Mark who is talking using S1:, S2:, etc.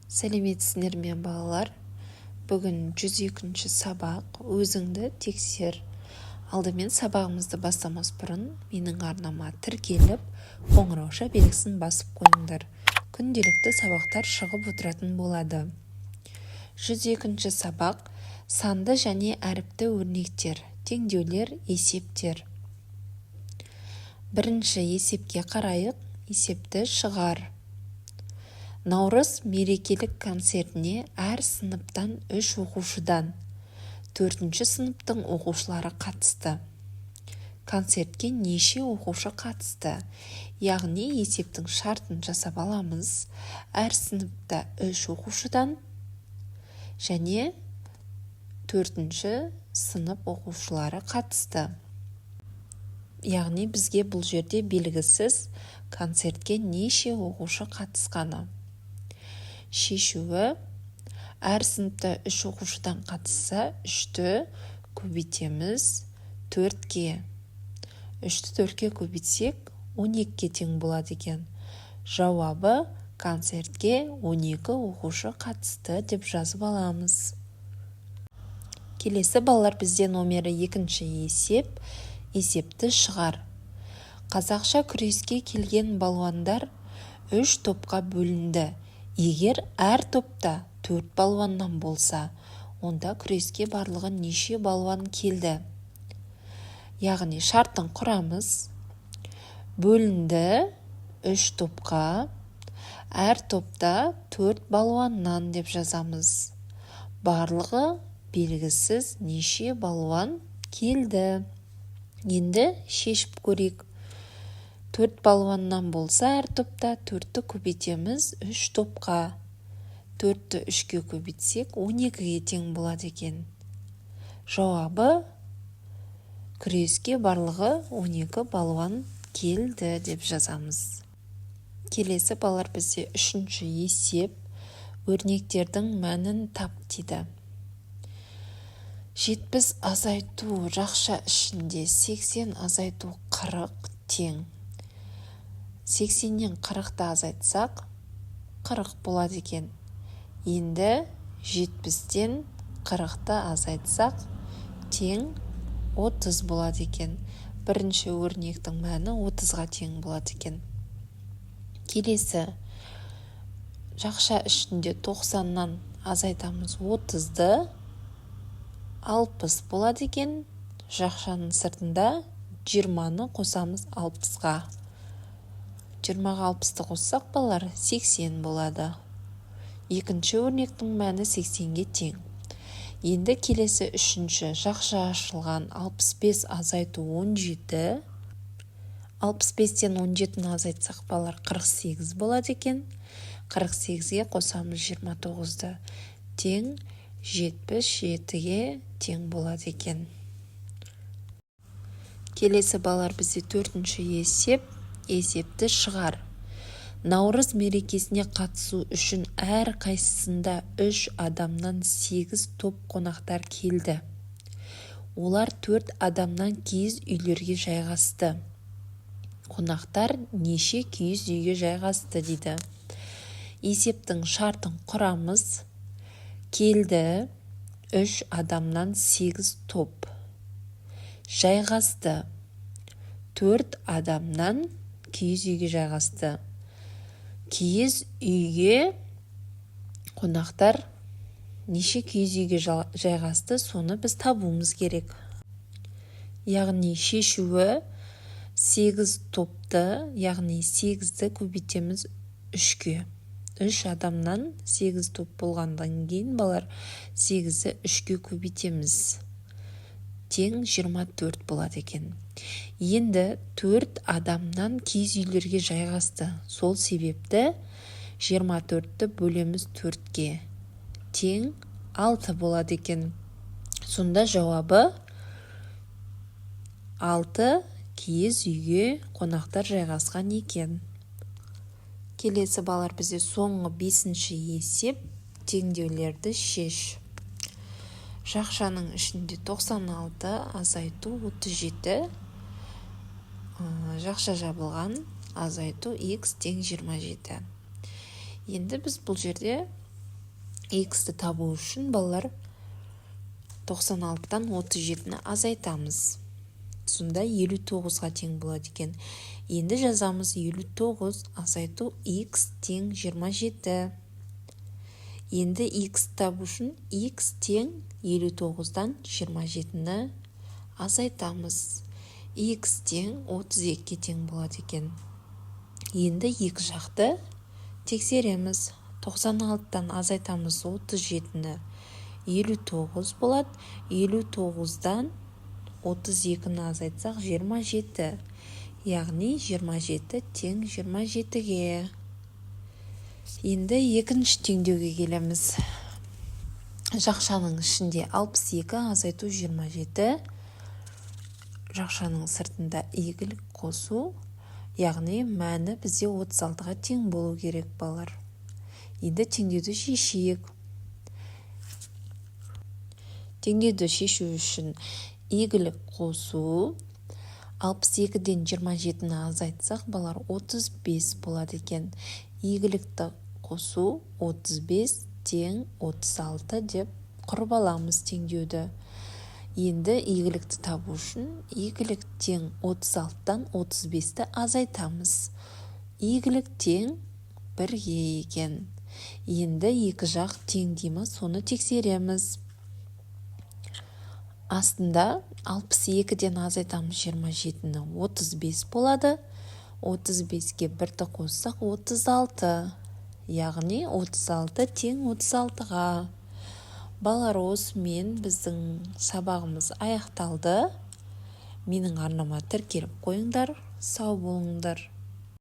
S1: Сәлеметсіздер ме, балалар! Бүгін 102 сабақ, «Өзіңді тексер». Алдымен, сабағымызды бастамас бұрын, менің арнама тіркеліп, қоңырауша белгісін басып қойыңдар. Күнделікті сабақтар шығып отыратын болады. 102 сабақ: санды және әріпті өрнектер, теңдеулер, есептер. Бірінші есепке қарайық. Есепті шығар. Наурыз мерекелік концертіне әр сыныптан үш оқушыдан төртінші сыныптың оқушылары қатысты. Концертке неше оқушы қатысты? Яғни есептің шартын жасап аламыз: әр сыныпта үш оқушыдан және төртінші сынып оқушылары қатысты. Яғни бізге бұл жерде белгісіз концертке неше оқушы қатысқаны. Шешуі: әр сыныпта үш оқушыдан қатысса, үшті көбейтеміз төртке. Үшті төртке көбейтсек, 12-ге тең болады екен. Жауабы: концертке 12 оқушы қатысты деп жазып аламыз. Келесі, балалар, бізде номері екінші есеп. Есепті шығар. Қазақша күреске келген балуандар үш топқа бөлінді. Егер әр топта төрт балуаннан болса, онда күреске барлығы неше балуан келді? Яғни шартын құрамыз: бөлінді үш топқа, әр топта төрт балуаннан деп жазамыз. Барлығы белгісіз неше балуан келді. Енді шешіп көрейік. Төрт балуаннан болса әр топта, төртті көбейтеміз үш топқа. Төртті үшке көбейтсек, 12-ге тең болады екен. Жауабы: күреске барлығы 12 балуан келді деп жазамыз. Келесі, балалар, бізде үшінші есеп. Өрнектердің мәнін тап дейді. 70 азайту жақша ішінде 80 азайту 40 тең. 80-нен 40-ты азайтсақ, 40 болады екен. Енді 70-тен 40-ты азайтсақ, тең 30 болады екен. Бірінші өрнектің мәні 30-ға тең болады екен. Келесі: жақша ішінде 90-нан азайтамыз 30-ды, 60 болады екен. Жақшаның сыртында 20-ны қосамыз 60-ға. 20-ға 60-ты қоссақ, балалар, 80 болады. Екінші өрнектің мәні 80-ге тең. Енді келесі, үшінші: жақша ашылған 65 азайту 17. 65-тен 17-ні азайтсақ, балалар, 48 болады екен. 48-ге қосамыз 29-ды, тең 77-ге тең болады екен. Келесі, балалар, бізде төртінші есеп. Есепті шығар. Наурыз мерекесіне қатысу үшін әр қайсысында үш адамнан сегіз топ қонақтар келді. Олар төрт адамнан киіз үйлерге жайғасты. Қонақтар неше киіз үйге жайғасты дейді. Есептің шартын құрамыз: келді үш адамнан сегіз топ, жайғасты төрт адамнан киіз үйге жайғасты. Киіз үйге қонақтар неше киіз үйге жайғасты, соны біз табуымыз керек. Яғни шешуі: сегіз топты, яғни сегізді көбейтеміз үшке. Үш адамнан сегіз топ болғаннан кейін, балалар, сегізді үшке көбейтеміз, тең 24 болады екен. Енді төрт адамнан киіз үйлерге жайғасты. Сол себепті 24-ті бөлеміз төртке, тең 6 болады екен. Сонда жауабы: 6 киіз үйге қонақтар жайғасқан екен. Келесі, балалар, бізде соңғы, бесінші есеп. Теңдеулерді шеш. Жақшаның ішінде 96 азайту 37, жақша жабылған, азайту x тең 27. Енді біз бұл жерде Х-ті табу үшін, балалар, 96-тан 37-ні азайтамыз. Сонда 59-ға тең болады екен. Енді жазамыз: 59 азайту х тең 27. Енді х табу үшін х тең 59-дан 27-ні азайтамыз. Х тең 32-ге тең болады екен. Енді екі жақты тексереміз. 96-тан азайтамыз 37-ні, 59 болады. 59-дан 32-ні азайтсақ, 27, яғни 27 тең 27-ге. Енді екінші теңдеуге келеміз. Жақшаның ішінде 62 азайту 27, жақшаның сыртында y қосу, яғни мәні бізде 36-ға тең болу керек, балалар. Енді теңдеуді шешейік. Теңдеуді шешу үшін y қосу, 62-ден 27-ні азайтсақ, балалар, 35 болады екен. Y қосу 35 тең 36 деп құрып аламыз теңдеуді. Енді y табу үшін y тең 36-тан 35-ті азайтамыз. Y тең 1-ге екен. Енді екі жақ тең дей ма, соны тексереміз. Астында 62-ден азайтамыз 27-ні, 35 болады. 35-ке 1-ді қоссақ, 36, яғни 36 тең 36-ға. Балалар, осымен біздің сабағымыз аяқталды. Менің арнама тіркеліп қойыңдар. Сау болыңдар.